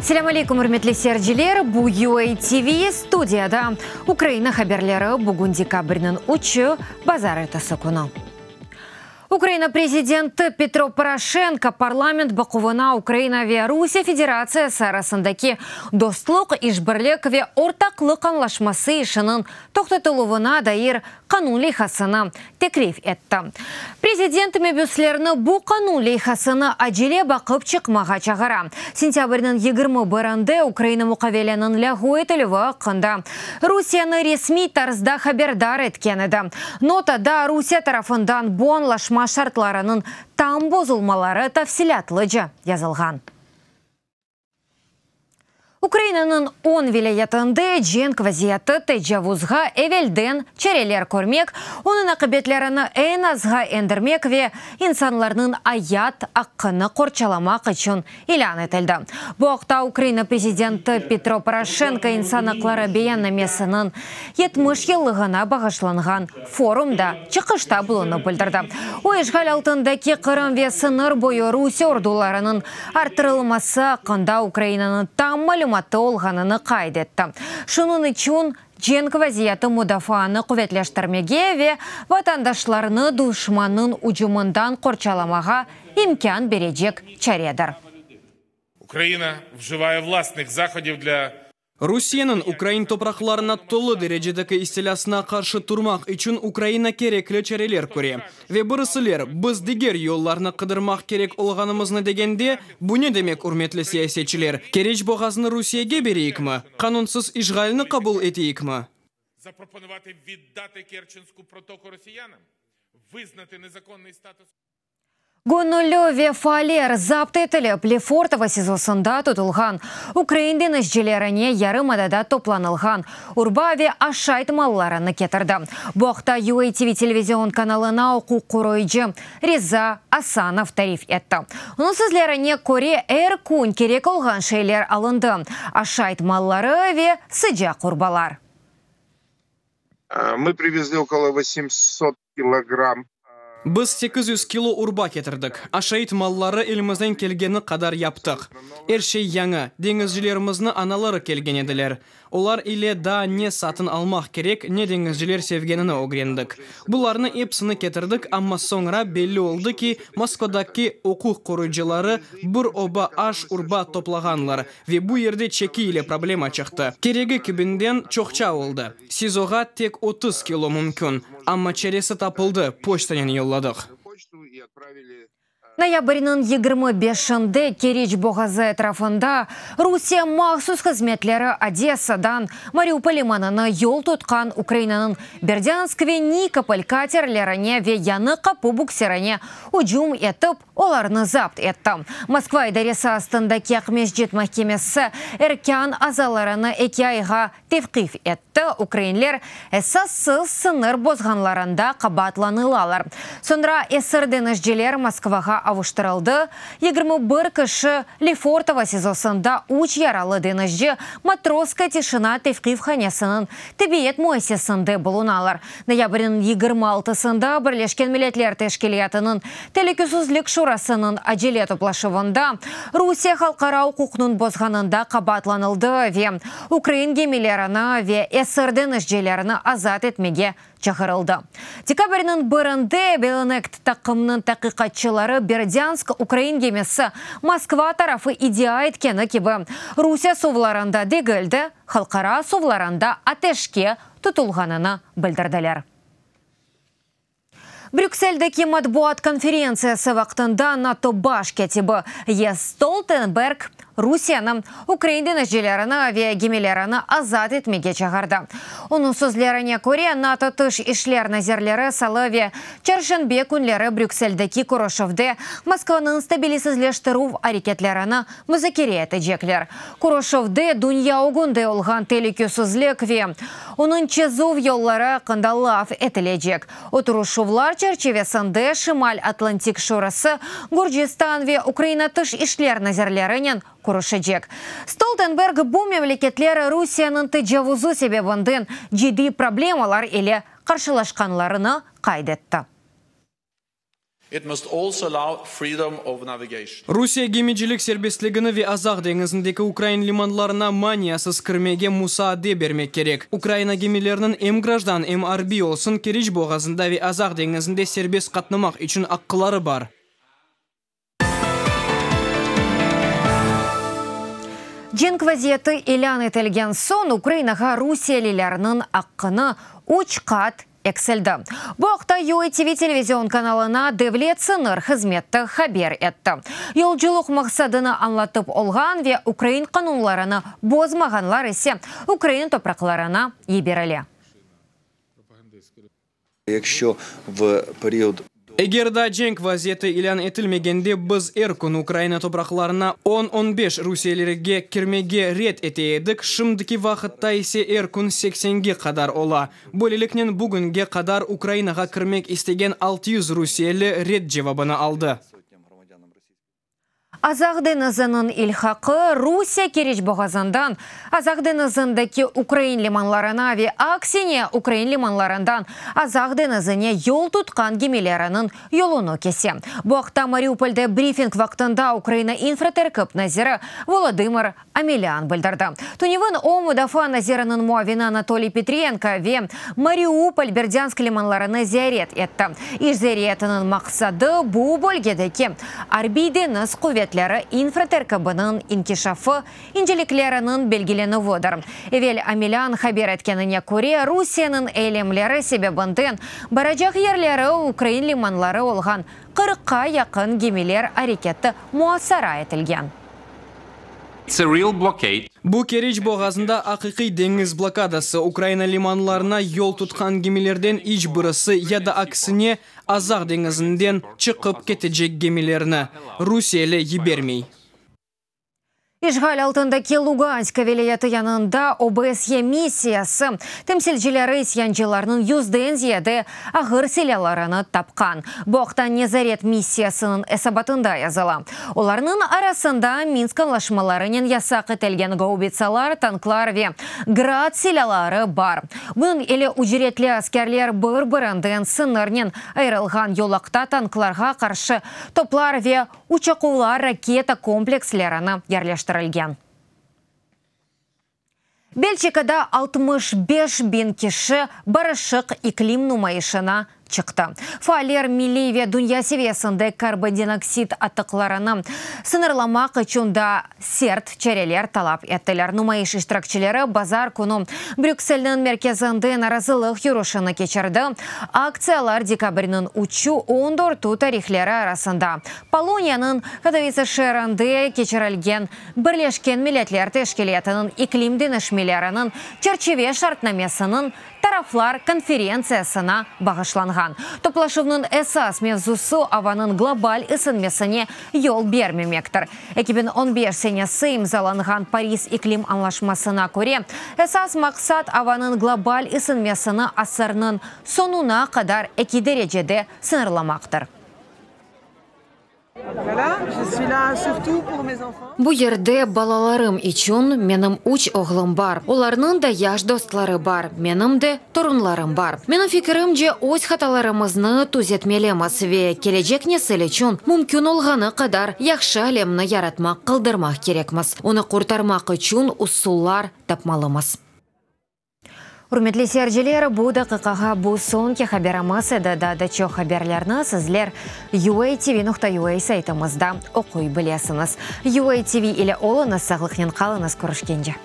Selâm aleyküm, ürmetli seyirciler! Bu UA TV, studiyada Ukraina haberleri, bugün dekabrniñ üçü, bazarertesi künü. Ukraina prezidenti Petro Poroşenko parlament baquvına Ukraina ve Rusiye Federatsiyası arasındaki dostluq, işbirlik ve ortaqlıq añlaşması işiniñ toqtatıluvına dair qanun leyhasını teklif etti. Prezident mebüslerni bu qanun leyhasını acele baqıp çıqmağa çağıra. Sentâbrniñ 21-nde Ukraina muqaveleniñ lâğu etilüvi aqqında Rusiyeni resmiy tarzda haberdar etken edi. Notada Rusiye tarafından bu añlaşma şartlarınıñ tam bozulmaları tafsilâtlıca yazılğan. Ukrainanıñ on vilâyetinde cenk vaziyeti tecavuzğa evelden çareler körmek, onıñ aqibetlerini eñ azğa endirmek ve insanlarnıñ ayat aqqını qorçalamaq içün ilân etildi. Bu aqta Ukraina prezidenti Petro Poroşenko İnsan aqları beyannamesiniñ 70 yıllığına bağışlanğan forumda çıqışta bulunıp bildirdi. O, işğal altındaki Qırım ve sıñır boyu Rusiye ordularınıñ arttırılması aqqında Ukrainanıñ tam malümatı olğanını qayd etti. Şunıñ içün cenk vaziyeti mudafaanı quvetleştirmege ve vatandaşlarnı duşmannıñ ücümından qorçalamağa imkân berecek çaredir. Ukraina vjivає vlasnih zahodiv dlâ Rusiyeniñ ukrain topraqlarına tolu derecedeki istilâsına qarşı turmaq içün Ukraina kerekli çareler köre. Ve birisiler, biz diger yollarnı qıdırmaq kerek olğanımıznı degende, bu ne demek, ürmetli siyasetçiler? Keriç boğazını Rusiyege bereyikmi? Qanunsız işğalni qabul eteyikmi? Zaproponuvati viddati Kerçensku protoku rosiyanam, vıznati nezakonnıy status. Göñülli ve faaller zapt etilip, Lefortovo SİZOsında tutulğan ukrain deñizcilerine yarımadada toplanılğan urba ve aşayt mallarını ketirdi. Bu aqta UATV televizion kanalına uquq qoruyıcı Riza Asanov tarif etti. Onıñ sözlerine köre, er kün kerek olğan şeyler alındı, aşayt malları ve sıcaq urbalar. Mı privezli okolo vosemsot kilogramm. Biz 800 kilo urba ketirdik. Aşayt malları elimizden kelgeni qadar yaptıq. Er şey yañı. Deñizcilerimizniñ anaları kelgen ediler. Olar ile daa ne satın almaq kerek, ne deñizciler sevgenini ögrendik. Bularnı epsini ketirdik, amma soñra belli oldı ki, Moskvadaki uquq qoruyıcıları bir oba aş, urba toplağanlar ve bu yerde çeki ile problema çıqtı. Keregi kibinden çoqça oldı. SİZOğa tek 30 kilo mümkün, amma çaresi tapıldı, poçtanen yolladıq. Noyabrniñ 25-inde Keriç boğazı etrafında Rusiye mahsus hızmetleri Odessadan Mariupol limanına yol tutqan Ukrainanıñ Berdânsk ve Nikopol katerlerine ve Yañı Qapu buksirine ücüm etip, olarnı zapt etti. Moskva idaresi astındaki Aqmescit mahkemesi erkân azalarını eki ayğa tevqif etti, ukrainler esassız sıñır bozğanlarında qabaatlanılalar. Soñra esir deñizciler Moskvağa avuştırıldı, 21 kişi Lefortovo SİZOsında, üç yaralı deñizci Matrosskaya tişina tevqifhanesiniñ tibbiyet müessisesinde bulunalar. Noyabrniñ 26-sında Birleşken Milletler Teşkilâtınıñ Telükesizlik Şurasınıñ acele toplaşuvında Rusiye halqara uquqnıñ bozğanında qabaatlanıldı ve ukrain gemilerini ve esir deñizcilerini azat etmege çağırıldı. Dekabrniñ birinde Belenekt taqımnıñ taqiqatçıları Berdânsk ukrain gemisi Moskva tarafı iddia etkeni kibi Rusiye suvlarında degil de, halqara suvlarında ateşke tutulğanını bildirdiler. Brükseldeki matbuat konferentsiyası vaqtında NATO baş kâtibi Jens Stoltenberg Rusiyeni ukrain deñizcilerini ve gemilerini azat etmege çağırdı. Onıñ sözlerine köre, NATO tış işler nazirleri salı ve çarşenbe künleri Brükseldeki körüşüvde Moskvanıñ stabilisizleştirüv areketlerini muzakere etecekler. Körüşüvde dünya ögünde olğan telükesizlik ve onıñ çezüv yolları aqqında laf etilecek. Oturışuvlar çerçivesinde Şimal Atlantik Şurası Gürcistan ve Ukraina Tış işler nazirlerinen körüşecek. Stoltenberg bu memleketler Rusiyeniñ tecavuzı sebebinden ciddiy problemalar ile qarşılaşqanlarını qayd etti. Rusiye gemicilik serbestligini ve Azaq deñizindeki ukrain limanlarına maniasız kirmege musaade bermek kerek. Ukraina gemileriniñ em grajdan, em arbiy olsun Keriç boğazında ve Azaq deñizinde serbest qatnamaq içün aqqıları bar. Cenk vaziyeti ilân etilgen soñ Ukrainağa rusiyelilerniñ aqqını üç qat eksildi. Bu aqta UATV televizion kanalına Devlet sıñır hızmeti haber etti. Yolculıq maqsadını añlatıp olğan ve ukrain qanunlarını bozmağanlar ise ukrain topraqlarına yiberile. Eger daa cenk vaziyeti ilân etilmegende, biz er kün Ukraina topraqlarına on, on beş rusiyelilerge kirmege red ete edik, şimdiki vaqıtta ise er kün seksenge qadar ola. Böyleliknen, bugünge qadar Ukrainağa kirmek istegen 600 rusiyeli red cevabını aldı. Azaq deñiziniñ ilhaqı Rusiye Keriç boğazından Azaq deñizindeki ukrain limanlarına ve aksine ukrain limanlarından Azaq deñizine yol tutqan gemileriniñ yolunı kese. Bu aqta Mariupolde brifing vaqtında Ukraina infraterkip naziri Volodımır Omelân bildirdi. Tünevin o, Mudafaa naziriniñ muavini Anatoliy Petrenko ve Mariupol, Berdânsk limanlarını ziyaret etti. İş ziyaretiniñ maqsadı, bu bölgedeki Arbiy-deñiz quvetleri infraterkibiniñ inkişafı incelikleriniñ belgilenüvidir. Evel Omelân haber etkenine köre, Rusiyeniñ eylemleri sebebinden baracaq yerleri ukrain limanları olğan qırqqa yaqın gemiler areketi muasara etilgen. Bu Keriç boğazında aqiqiy deñiz blokadası, Ukraina limanlarına yol tutqan gemilerden iç birisi ya da aksine Azaq deñizinden çıqıp ketecek gemilerni rusiyeli yibermey. İşğal altındaki Lugansk vilâyeti yanında OBSYE missiyası temsilcileri isyancılarnıñ yüzden ziyade ağır silâlarını tapqan. Bu aqta nezaret missiyasınıñ esabatında yazıla. Olarnıñ arasında Minsk añlaşmalarınen yasaq etilgen gaubitsalar, tanklar ve Grad silâları bar. Bunıñ ile ücretli askerler bir-birinden sıñırnen ayırılğan yolaqta tanklarğa qarşı toplar ve uçaquvlar raketa komplekslerini yerleştirilgen. Belçikada 65 biñ kişi barışıq iklim numayışına çıqtı. Faaller milliy ve dünya seviyesinde karbondinoksid atıqlarını sıñırlamaq içün daa sert çareler talap ettiler. Numayış iştirakçileri bazar künü Brükselniñ merkezinde narazılıq yürüşini keçirdi. Aktsiyalar dekabrniñ üçü, on dörtü tarihleri arasında Poloniyanıñ Katovitsa şeerinde keçirilgen Birleşken Milletler Teşkilâtınıñ iklim deñişmeleriniñ çerçive şartnamesiniñ taraflar konferentsiyasına bağışlanğan. Toplaşuvnıñ esas mevzusı avanıñ global isinmesine yol bermemektir. 2015 senesi imzalanğan Paris iklim añlaşmasına köre, esas maqsat avanıñ global isinmesini asırnıñ soñuna qadar eki derecede sıñırlamaqtır. Bu yerde balalarım içün, menim üç oğlum bar, olarnıñ da yaş dostları bar, menim de torunlarım bar. Menim fikirimce, öz hatalarımıznı tüzetmelimiz ve kelecek nesil içün mümkün olğanı qadar yahşı alemni yaratmaq qaldırmaq kerekmiz. Onı qurtarmaq içün usullar tapmalımız. Ürmetli seyirciler, bu daqiqağa bu soñki haberimiz edi. Daa da çoq haberlerni sizler UATV.UA saytımızda oquy bilesiñiz. UATV ile oluñız, sağlıqnen qalıñız, körüşkence.